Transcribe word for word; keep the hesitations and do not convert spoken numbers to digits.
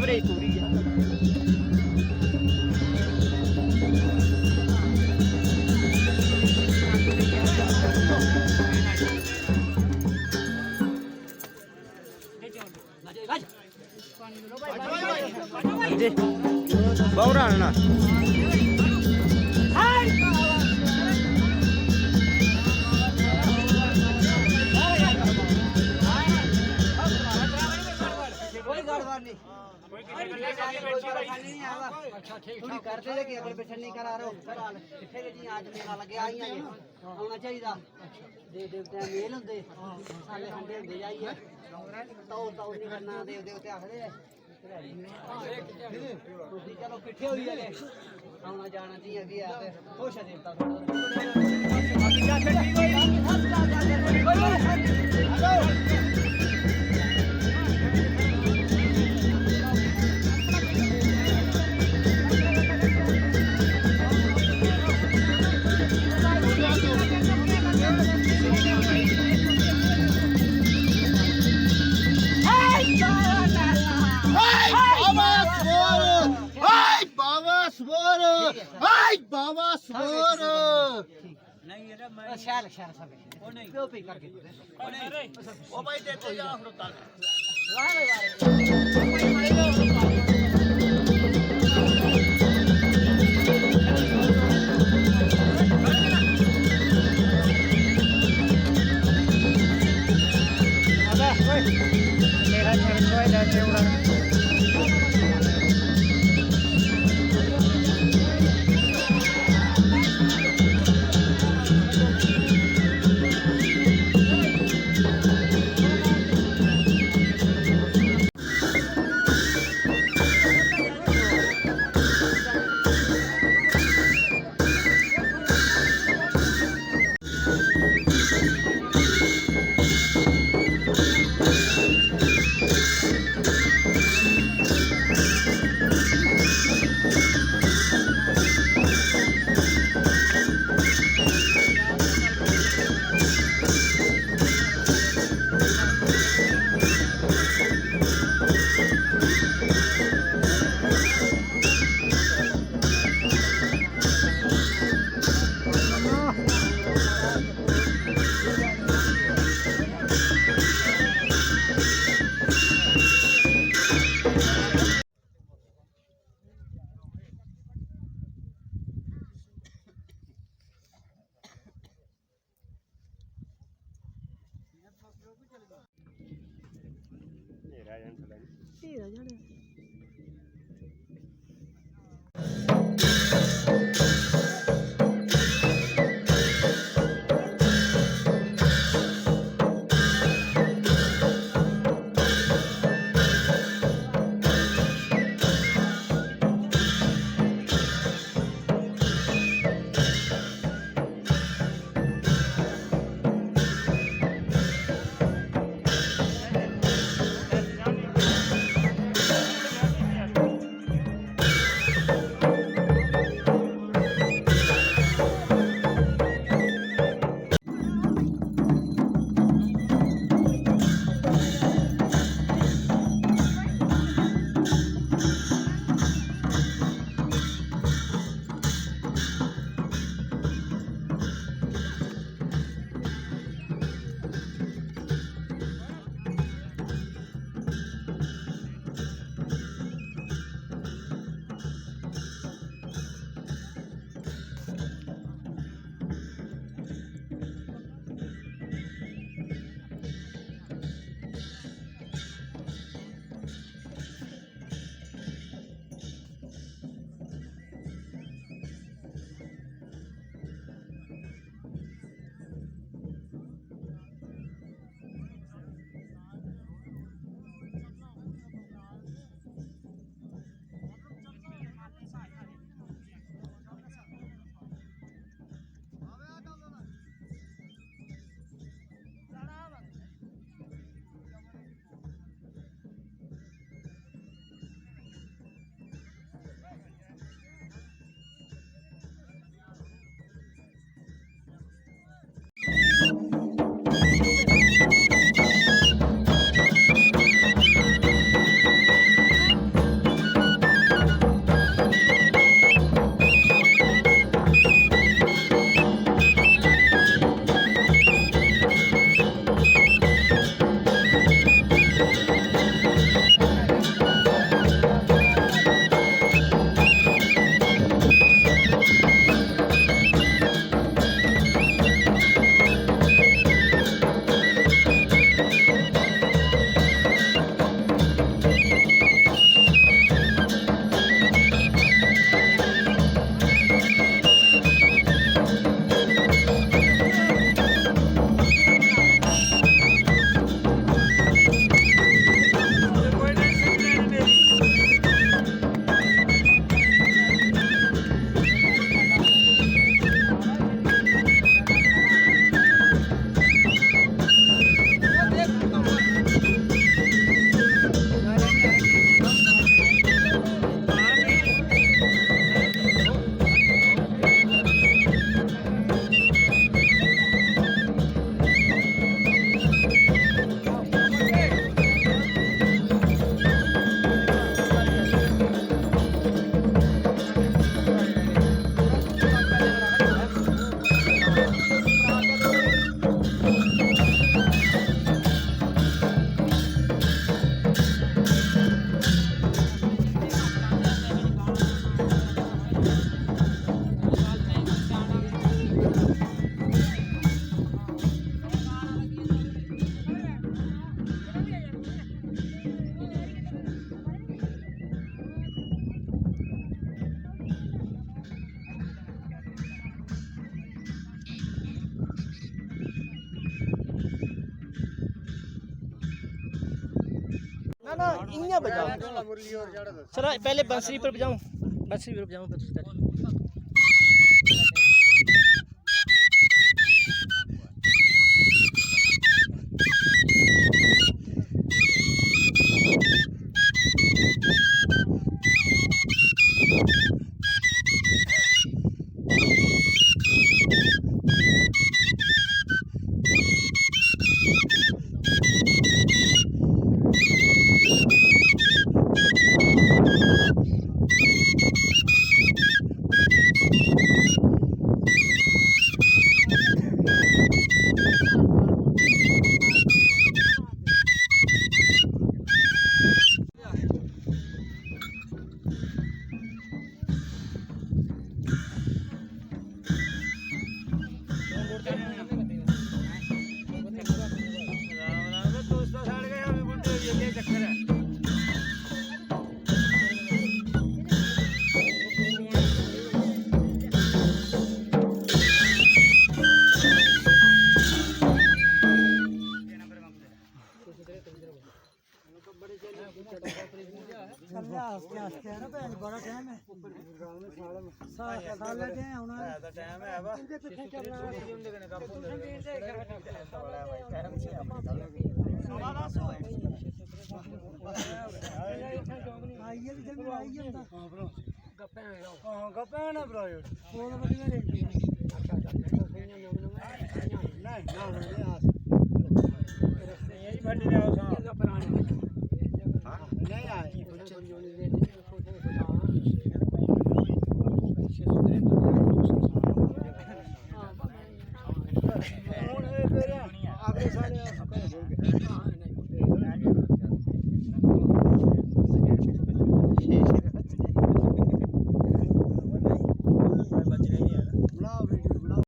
नहीं पूरी है। जी, बाबू राणा। कोई गड़बड़ नहीं। कोई किसी बंदे का भी कोई परेशानी नहीं आवा। अच्छा, ठीक थोड़ी ठाक। करते जे कि अगले पिछले नहीं करा रहे हो। फिलहाल इत्थे के जी आज मेला लगे आई है। आना चाहिए। देव देवते मेल होंदे। साले हंडे होंदे जाइए। तौर तौर नहीं करना। देव देवते आखदे। तुसी चलो किट्ठे होइए गै। आना जाना जियां भी है ते खुश है देवता थोड़ा। बाकी जाते ठीक होई। हाय बाबा स्वरूप! हाय बाबा स्वरूप! हाय बाबा स्वरूप! नहीं, ये मैं शैल, शैल सब। वो नहीं। क्यों पी करके? वो नहीं। वो भाई देते जा, हम लोग। ना, इ'यां बजाओ। चलो, पहले बंसरी पर बजाओ, बंसरी पर बजाओ, फिर। चल रहा आस्ते आस्ते, है ना, भैन, बड़ा टाइम है। सा-, साले दे हैं, उन्होंने। है तो टाइम है, बा। इनके पीछे चल रहा है। आइए भी जल्दी आइए ना। हाँ, गप्पे ना भ्राओ। ओह् ते बड़ी बारी। नहीं, ना, ना, नहीं, अस। नेईं, बड्डी आओ, साहब। नेईं आए। हून एह् तेरे अगले साल